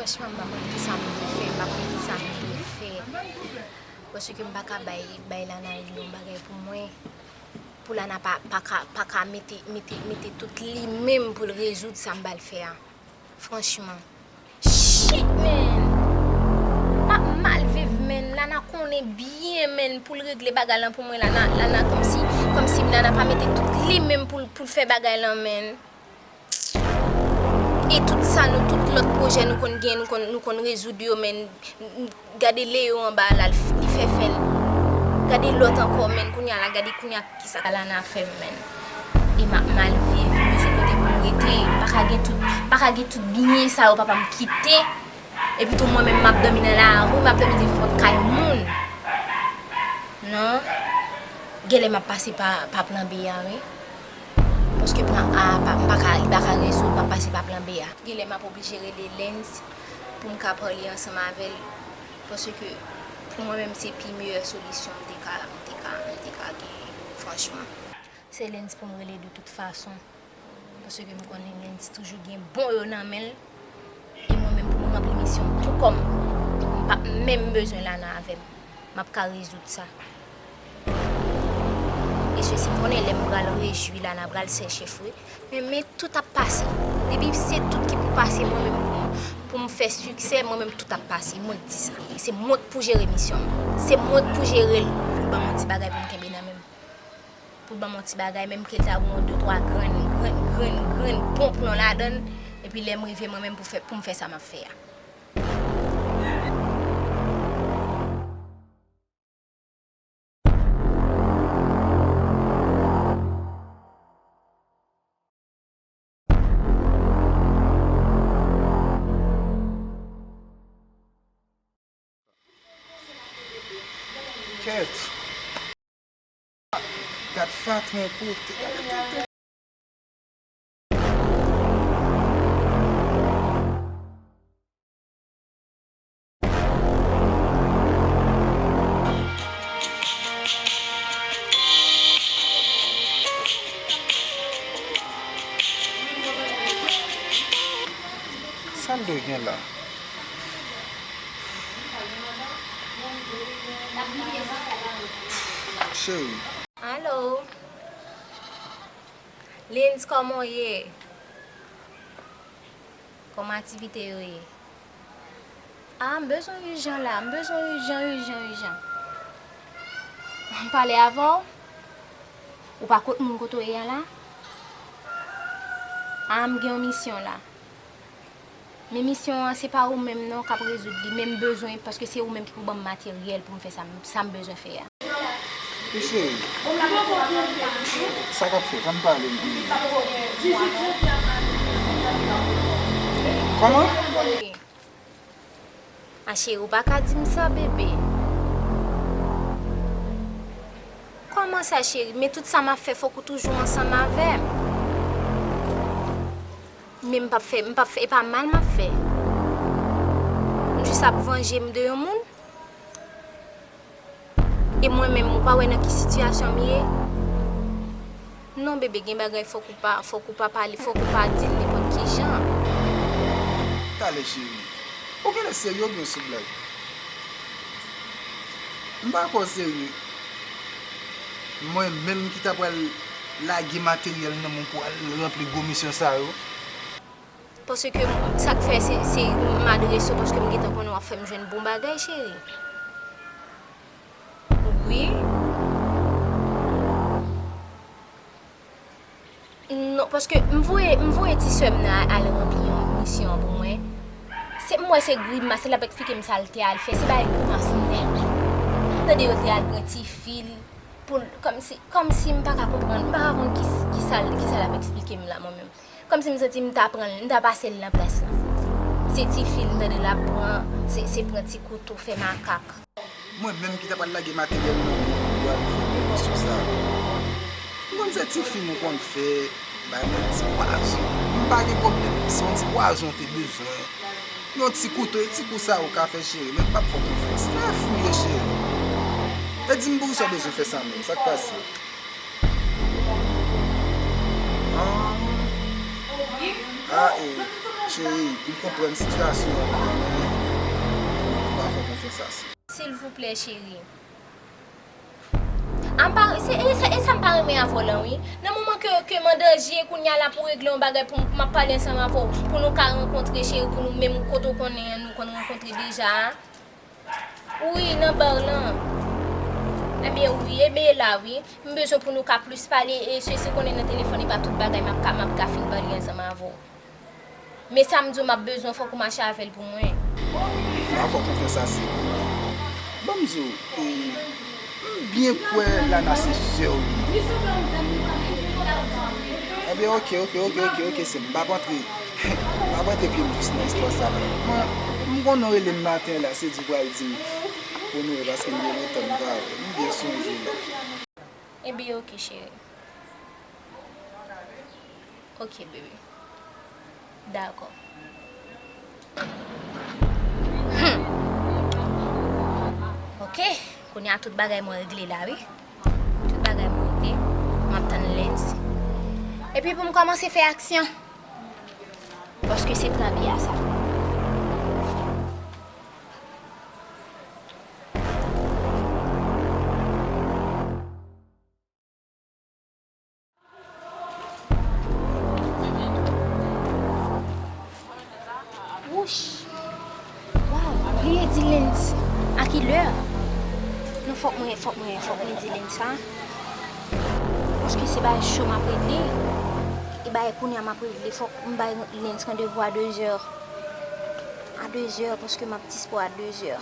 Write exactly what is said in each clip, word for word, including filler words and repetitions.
Franchman, m pa konn kisa m dwe fè, m pa konn kisa m dwe fè. Paske m pa ka bay, bay Lana regle yon bagay pou mwen. Pou Lana pa, pa ka, pa ka mete, mete, mete tout li menm pou l rezoud sa m ba l fè a. Franchman. Shit, man! M ap mal viv, man. Lana konnen byen, man, pou l regle bagay lan pou mwen. Lana, Lana kòmsi, kòmsi Lana pa mete tout li menm pou l, pou l fè bagay lan, man. E tout sa nou, tout lòt pwojè nou konn gen, nou konn, nou konn rezoud yo, men gade Leo anba la, li f-, li fè fè l. Gade lòt ankò, men kounye a la, gade kounye a kisa Lana fè m, men. E m ap mal viv, m bezwen kote pou m rete, pa ka gen tout, pa ka gen tout byen sa yo papa m kite. Epi tou mwen menm m ap dòmi nan lari, m ap dòmi devan pòt kay moun. Non. Genlè m ap pase pa, pa plan B a, wi. Paske plan A pa, m pa ka, li pa ka rezoud, m ap pase pa plan B a. Genlè m ap oblije rele Lens pou m ka pale ansanm avè l. Paske pou mwen menm, se pi meyè solisyon m te ka, m te ka, m te ka genyen, franchman. Se Lens pou m rele de tout fason. Paske m konnen Lens toujou gen bon yo nan men l. E mwen menm pou m ranpli misyon m pou kò m, m p ap menm bezwen Lana avè m. M ap ka rezoud sa. E sesi m konnen lè m pral rejwi Lana pral sèche fri. Men, men tout ap pase. Depi se tout ki pou pase mwen menm pou m, pou m fè siksè, mwen menm tout ap pase. Mwen k di sa. Se mwen k pou jere misyon m. Se mwen k pou jere l. Pou l ban m yon ti bagay pou m kenbe nan men m. Pou l ban m yon ti bagay, menm ke l ta gon de twa grenn, grenn, grenn, grenn bon plon ladan l, epi lè m rive mwen menm pou fè, pou m fè sa m ap fè a. Kèt. Gad fatra yon kote. Sa l dwe gen la? Cheri. Alo. Lens, kòman w ye? Kòman aktivite yo ye? A, m bezwen w ijan la, m bezwen w ijan, ijan, ijan. M pale avè w? Ou pa kot moun kote w ye a la? A, m gen yon misyon la. Men misyon an, se pa ou menm non k ap rezoud li, men m bezwen, paske se ou menm ki pou ban m materyèl pou m fè sa m, sa m bezwen fè a. Wi, cheri. Sa k ap fèt? Ann pale m kounye a. Kòman? A, cheri, ou pa ka di m sa, bebe. Kòman sa, cheri? Men tout sa m ap fè, fòk ou toujou ansanm avè m. Men m p ap fè, m p ap fè, e pa mal m ap fè. M jis ap vanje m de yon moun. E mwen menm, ou pa wè nan ki sitiyasyon m ye? Non, bebe, gen bagay fòk ou pa, fòk ou pa pale, fòk ou pa di l nenpòt ki jan. Talè, cheri. Ou genlè serye oubyen w sou blag? M pa kwè w serye. Mwen menm ki ta pral lage materyèl nan men w pou al ranpli gwo misyon sa yo. Paske sa k fè se, se m adrese w, paske m gentan konnen w ap fè m jwenn bon bagay, cheri. Wi. Non, paske m voye, m voye ti sè m nan al ranpli yon misyon pou mwen. Se, m wè se grimas, l ap eksplike m sa l te al fè. Se bay grimas nèt. Tande yo te al pran ti fil pou l, kòmsi, kòmsi m pa ka konprann, m pa ka konn ki, ki sa l, ki sa l ap eksplike m la, mwen menm. Kòmsi m santi m ta pran l, m ta pase l nan plas lan. Se ti fil, tande l ap pran, se, se pran ti kouto, fè makak. Mwen menm ki ta pral lage materyèl nan men w pou al fè bèl misyon sa a. M konn se ti fim ou konn fè, bay mwen ti pwazon. M pa gen pwoblèm, se yon ti pwazon w te bezwen. Yon ti kouto, e ti kou sa a ou ka fè, cheri, men m p ap fè w konfyans. Nan fou ye, cheri. E di m poukisa w bezwen fè sa menm, sa k pase? Ah. Ah, e. Cheri, m konprann sitiyasyon an, men m pa fè w konfyans ase. Silvouplè, cheri. A m pa, se, e sa, e sa m pa renmen avè w lan, wi. Nan moman ke, ke m an danje, kounye a la pou regle yon bagay pou m, pou m ap pale ansanm avè w, pou nou ka rankontre, cheri, pou nou menm kote w konnen an, nou konn rankontre deja a. Wi, nan bar lan. Ebyen, wi, ebyen, e la, wi. M bezwen pou nou ka plis pale, e sesi konnen nan telefòn, e pa tout bagay m ap ka, m ap ka fin pale ansanm avè w. Men sa m di w m ap bezwen, fòk ou mache avè l pou mwen. M pa fè w konfyans ase. Ban m di w, e, m byen kwè Lana se sè w li ye. Ebyen, oke, oke, oke, oke, oke, sè m, m p ap antre, m p ap antre pye m jis nan istwa sa la. Mwen, m konnen w rele m maten la, se di w pral di m Onore, paske m byen lontan m pa wè w. M byen sonje w. Ebyen, oke, cheri. Oke, bebe. Dakò. Hmm. Oke, kounye a tout bagay mwen regle la, wi. Tout bagay mwen regle. M ap tann Lens. Epi pou m kòmanse fè aksyon. Paske se plan B a sa. Wouch! Waw, bliye di Lens a kilè? Non, fòk mwen, fòk mwen, fòk mwen di Lens sa. Paske se bagay cho m ap regle. E bagay kounye a m ap regle. Fòk m bay Lens randevou a dezè. A dezè, paske m ap dispo a dezè.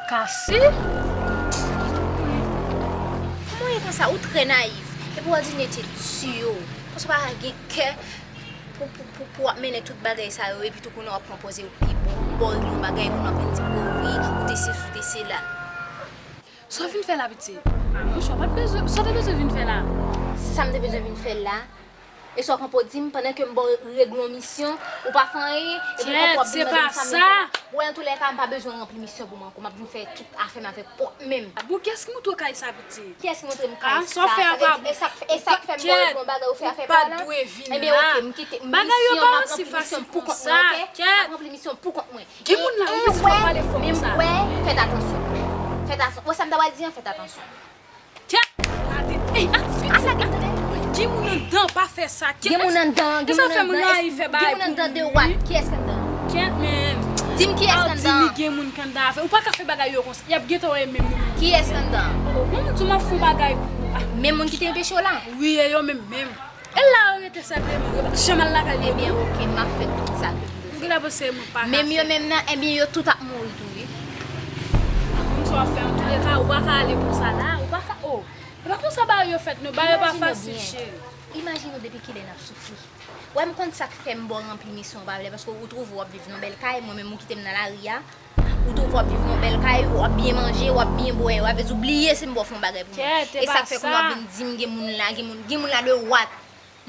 Kase? Kòman w ye konsa? Ou trè nayif. Epi w al di Nete di w. Paske w pa gen kè pou, pou, pou, pou w ap mennen tout bagay sa yo, epi tou kounye a w ap pran pòz ou pi bon. M ba w regle yon bagay, kounye a w ap vin di m, o wi, ou te sesi, ou te sela. Sa w vin fè la, pitit? A, monchè, w pa t bezwen, sa w te bezwen vin fè la? Sa m te bezwen vin fè la? E sa w konpo di m, pandan ke m ba w regle yon misyon, ou pa fè anyen, epi w konpo ap vin mande m sa m vin fè la. Wè, antoulèka, m pa bezwen ranpli misyon pou mwen ankò. M ap vin fè tout afè m avèk pwòp men m. Bon, kiyès ki montre w kay sa, pitit? Kiyès ki montre m kay sa? Sa vle di, e sa k fè, e sa k fè m ba w regle yon bagay ou fè afè pa w la? Ebyen, oke, m kite misyon, m ap ranpli misyon pou kont mwen, oke? M ap ranpli misyon pou kont mwen. Gen moun la, wi, pitit, w ap pale fò konsa. Men m kwè, fèt atansyon. Fèt atansyon. Wè sa m ta pral di an, fèt atansyon. Kèt! Gade, ey, ak pitit! Ala gen tande! Gen moun anndan, pa fè sa, kèt! Gen moun anndan, gen moun anndan, gen moun anndan de wat, kiyès k anndan? Kèt, men! Di m kiyès k anndan? Di m gen moun k anndan avè, ou pa ka fè bagay yo konsa, y ap gentan wè menm nou menm. Kiyès k anndan? O, bon, m di w m ap fè yon bagay pou ou. A. Menm moun ki te anpeche w la? Wi, e yo menm menm. E la yo rete senpleman, yo pa t janm al lakay yo non. Ebyen, oke, m ap fè tout sa ke m dwe fè. Ou genlè panse mwen pa ka fè. Menm yo menm nan, ebyen, yo tout ap mouri tou, wi. M di w ap fè, antoulèka, ou pa ka ale konsa la, ou pa ka, o. E pa konsa bagay yo fèt non, bagay yo pa fasil, cheri. Imajine w depi kilè n ap soufri. Wè, m konn sa k fè m ba w ranpli misyon w pa vle, paske ou twouve w ap viv nan bèl kay, mwen menm ou kite m nan lari a. Ou twouve w ap viv nan bèl kay, w ap byen manje, w ap byen bwè, w ap vle di w bliye si m ba w fè yon bagay pou mwen. Kèt, e pa sa. E sa k fè kounye a w ap vin di m gen moun la, gen moun, gen moun la de wat.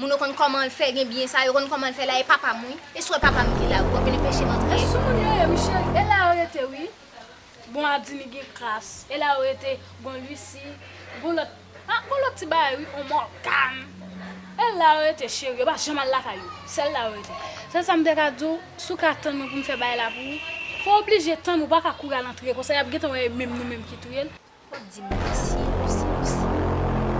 Moun yo konn kòman l fè gen byen sa, yo konn kòman l fè la, e papa m wi. E swè papa m ki la wi, w ap vin anpeche m antre. E sou moun yo ye wi cheri, e la yo rete wi. Bon, Adini gen kras, e la yo rete, bon, Lucy, bon, lòt Ah, gon lòt ti bagay wi, on Mògàn. E la yo rete, cheri, yo pa janm al lakay yo. Sèl la yo rete. Sèl sa m te ka di w, si w ka tann mwen pou m fè bagay la pou ou, fò w oblije tann, ou pa ka kouri al antre konsa, y ap gentan wè e menm nou menm ki touye l. Ou di m Lucie, Lucie, Lucie.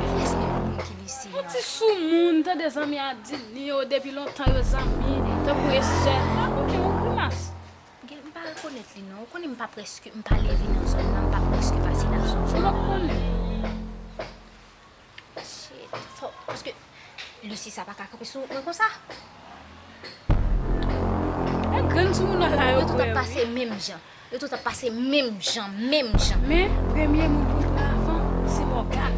Kiyès menm moun ki Lucie an? Yon ti soumoun, tande zanmi Adini yo, depi lontan yo zanmi, tankou e sè. Pa konte yon grimas. Gen, m pa rekonèt li non. Ou konnen m pa prèske, m pa leve nan zòn nan, m pa prèske pase nan zòn sa. Ou pa konnen. Shit, fò, paske Lucie sa pa ka kanpe sou mwen konsa. E grenn sou moun nan la yo. Yo tout ap pase menm jan. Yo tout ap pase menm jan, menm jan. Men, premye moun pou pran avan, se Mògàn.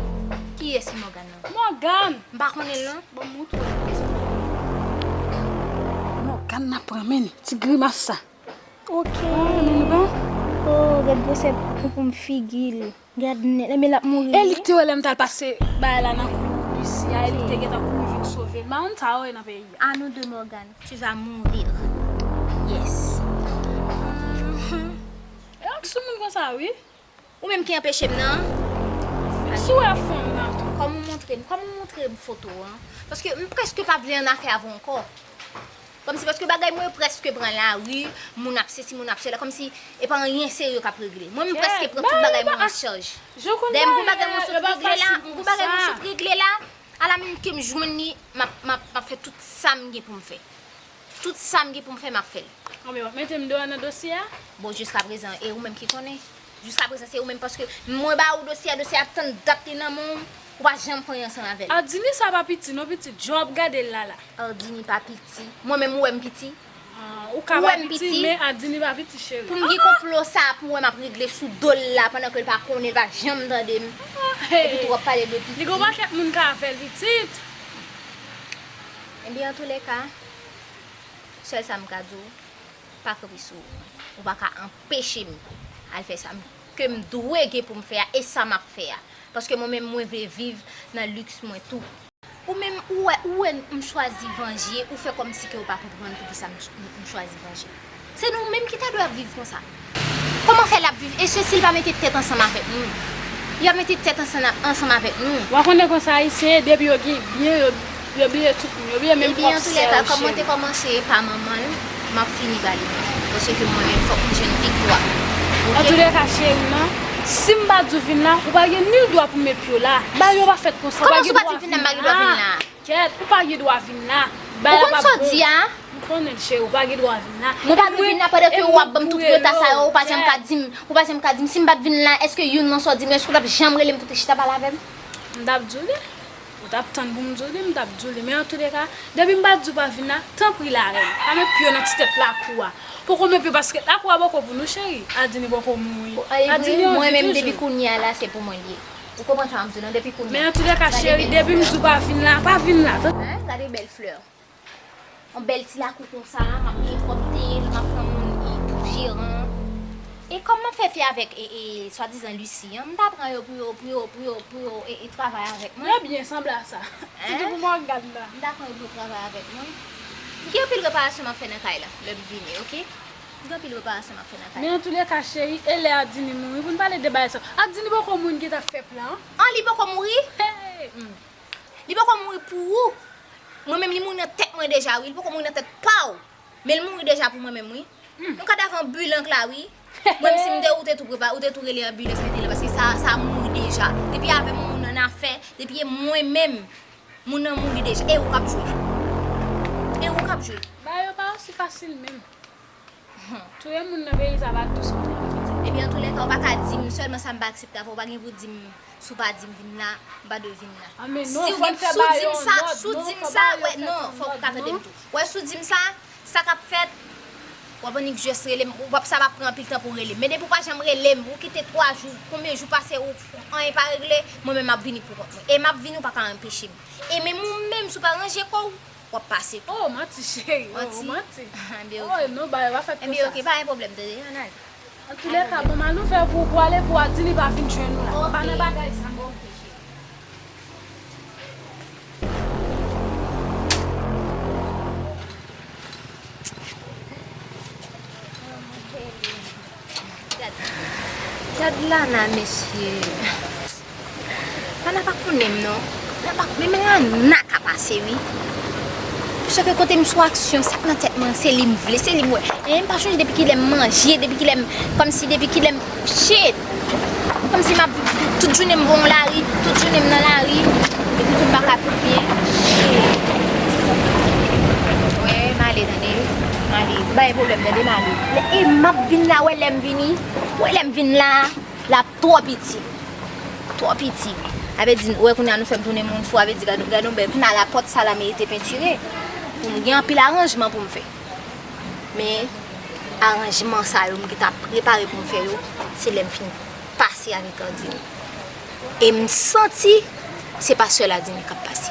Kiyès ki Mògàn nan? Mògàn! M pa konnen l non. Bon, m montre w. Mògàn nan pran men, ti grimas sa. Ok. Oh, men nou bon? Oh, gad gwosè pou, pou m figi l. Gad nèt, men l ap mouri. E li k te wè lè m t al pase bagay la nan kou Lucie a, e li k te gentan kouri vin sove l. M pa konn sa yo ye nan peyi a. À nous deux, Morgane. Tu vas mourir. Yes. Mhm. E ak sou moun konsa, wi. Ou menm ki anpeche m nan? Si w wè fanm nan tou. Kòman w montre m? Kòman w montre m foto an? Paske m prèske pa vle annafè avè w ankò. Kòmsi paske bagay mwen yo prèske pran lari, moun ap sesi, moun ap sela, kòmsi e pa anyen serye k ap regle. Mwen, m prèske pran tout bagay mwen an chaj. Dayè, m gon bagay mwen sot regle la, m gon bagay mwen sot regle la, alaminit ke m jwenn li, m ap, m ap, m ap fè tout sa m gen pou m fè. Tout sa m gen pou m fè, m ap fè l. Anben, w ap mete m deyò nan dosye a? Bon, jiskaprezan, e ou menm ki konnen? Jiskaprezan, se ou menm, paske mwen ba ou dosye a, dosye a ap tann dat li nan men w, ou pa janm fè anyen ansanm avè l. Adini sa pa piti non, pitit. Jan w ap gade l la la. Adini pa piti. Mwen menm, ou wè m piti? Ah, ou ka pa piti, men Adini pa piti, cheri. Pou m gen konplo sa, pou wè m ap regle sou do l la, pandan ke l pa konnen, l pa janm tande m. Epi tou w ap pale de piti. Li gon pakèt moun ka avè l, pitit. Ebyen, antoulèka, sèl sa m ka di w, pa kanpe sou ou. Ou pa ka anpeche m al fè sa m, ke m dwe gen pou m fè a, e sa m ap fè a. Paske mwen menm, mwen vle viv nan liks mwen tou. Ou menm, ou wè, ou wè m chwazi vanje, ou fè kòmsi ke ou pa konprann poukisa m, m, m chwazi vanje. Se nou menm ki ta dwe ap viv konsa. Kòman fè l ap viv? E si l pa mete tèt ansanm avèk nou? Li ap mete tèt ansanm, ansanm avèk nou. Ou pa konnen konsa Ayisyen ye, depi yo gen byen, yo, yo bliye tout moun, yo bliye menm pwòp sè yo, cheri. Ebyen, antoulèka, kòm mwen te kòmanse pa manman l, m ap fini ba li menm. Paske mwen menm, fòk mwen jwenn viktwa. Oke? Antoulèka, cheri, non. Si m pa di w vin la, ou pa gen nil dwa pou met pye w la. Bagay yo pa fèt konsa, ou pa gen dwa vin la. Kòman si w pa di vin la, m pa gen dwa vin la? Kèt, ou pa gen dwa vin la. Ou konn sa w di a? M konnen l, cheri, ou pa gen dwa vin la. Mwen pa dwe vin la pandan ke w ap ban m tout reta sa yo, ou pa janm ka di m, ou pa janm ka di m. Si m pa t vin la, èske youn nan sa w di m yo, èske w t ap janm rele m pou te chita pale avè m? M t ap di w li. Ou t ap tann pou m di w li, m t ap di w li. Men antoulèka, depi m pa t di w pa vin la, tanpri la, rèn. Pa met pye w nan ti tèt lakou a. Poko met pye paske lakou a poko pou nou, cheri. Adini poko mouri. Adini anvi toujou. Mwen menm, depi kounye a la, se pou mwen l ye. Ou konprann sa m di w lan, depi kounye a. Men antoulèka, cheri, depi m di w pa vin la, pa vin la. Hein, gade bèl flè. Yon bèl ti lakou konsa, m ap gen pwòpte l, m ap pran moun e pou jeran. E kòm m ap fè fè avèk e, e swadizan Lucie an, m ta pran yo pou yo, pou yo, pou yo, pou yo e, e travay avèk mwen. Yo byen sanble a sa. Sitou pou Mògàn nan. M ta pran yo pou yo travay avèk mwen. M gen anpil reparasyon m ap fè nan kay la, lè m vini, oke? M gen anpil reparasyon m ap fè nan kay la. Men antoulèka, cheri, e lè Adini mouri, pou n pale de bagay sa. Adini poko mouri, n gentan fè plan. An, li poko mouri? Hey! Li poko mouri pou ou. Mwen menm, li mouri nan tèt mwen deja, wi. Li poko mouri nan tèt pa w. Men l mouri deja pou mwen menm, wi. Yon kadav anbilan k la, wi. Mwen menm, si m te ou, te tou prepare, ou te tou rele anbilans mete la, paske sa, sa mouri deja. Depi avè m, moun annafè, depi e mwen menm, moun nan mouri deja. E ou k ap jwe. E ou k ap jwe. Bagay yo pa osi fasil menm. Touye moun nan peyi sa pa dous moun nan. Ebyen, antoulèka, ou pa ka di m sèlman sa m pa aksepte avè w, ou pa gen pou di m, si w pa di m vin la, m pa dwe vin la. Si w gen, si w di m sa, si w di m sa, wè, non, fòk ou ka tande m tou. Wè, si w di m sa, sa k ap fèt, w ap annik jès rele m, w ap, sa p ap pran anpil tan pou w rele m. Men depi w pa janm rele m, ou kite twa jou, konbyen jou pase, ou, anyen pa regle, mwen menm m ap vini pou kont mwen. E m ap vini, ou pa ka anpeche m. E menm ou menm, si w pa ranje kò w, w ap pase tou. Oh, manti, cheri. Oh, manti. Manti. Ebyen, oke. Oh, non, bagay pa fèt konsa. Ebyen, oke, pa gen pwoblèm, tande, ann al. Antoulèka, bon, m al ouvè pou ou, pou ale, pou Adini pa vin jwenn ou la. Oke. Pa nan bagay sa, non. Oke, cheri. Gad, gad Lana, mesye. Pa Lana pa konnen m non. Lana pa, men, men Lana ka pase wi. Paske kote m sou aksyon, sa k nan tèt mwen, se li m vle, se li m wè. E m pa chonje depi kilè m manje, depi kilè m, kòmsi depi kilè m, shit. Kòmsi m ap viv tout jounen m voye yon lari, tout jounen m nan lari, epi tou m pa ka viv byen. Shit. Wè, m ale, tande. M ale. Pa gen pwoblèm, tande, m ale. E m ap vin la, wè lè m vini. Wè lè m vin la, l ap twò piti. Twò piti. A vle di, ou wè kounye a nou fè m tounen moun fou, a vle di, gade, gade yon bèl, kounye a lapòt sa la merite pentire. Pou m gen anpil aranjman pou m fè. Men, aranjman sa yo m gentan prepare pou m fè yo, se lè m fin pase avèk Gardini. E m santi se pa sèl Adini k ap pase.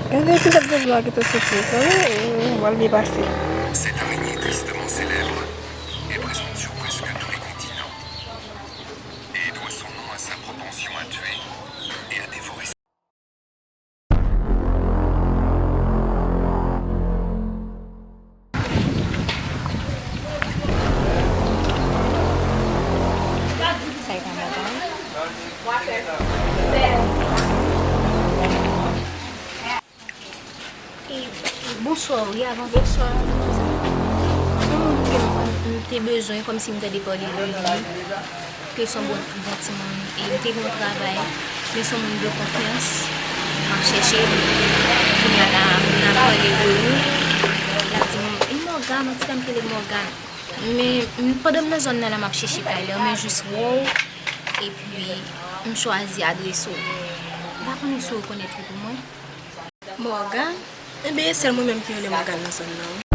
Gade epizòd de vlog ki te soti, sa, wi, mwen li pase. Cette araignée tristement célèbre est présente sur presque tous les continents et doit son nom à sa propension à tuer et à dévorer. E, e, bonswa, wi, avan bonswa. Yon moun ke m, m te bezwen, kòmsi m tande pale de li, ke se yon bon, bon timoun, e m te gen yon travay, men se yon moun de konfyans, m ap chèche, kounye a la, moun nan pale de ou, l ap di m, e Morgan, yon ti dam ki rele Morgan. Men, m, pandan m nan zòn nan la, m ap chèche kay la, men jis wè w, epi m chwazi adrese w. M pa konnen si w rekonèt li pou mwen. Morgan? Enben, e sèl mwen menm ki rele Morgan nan zòn nan, wi.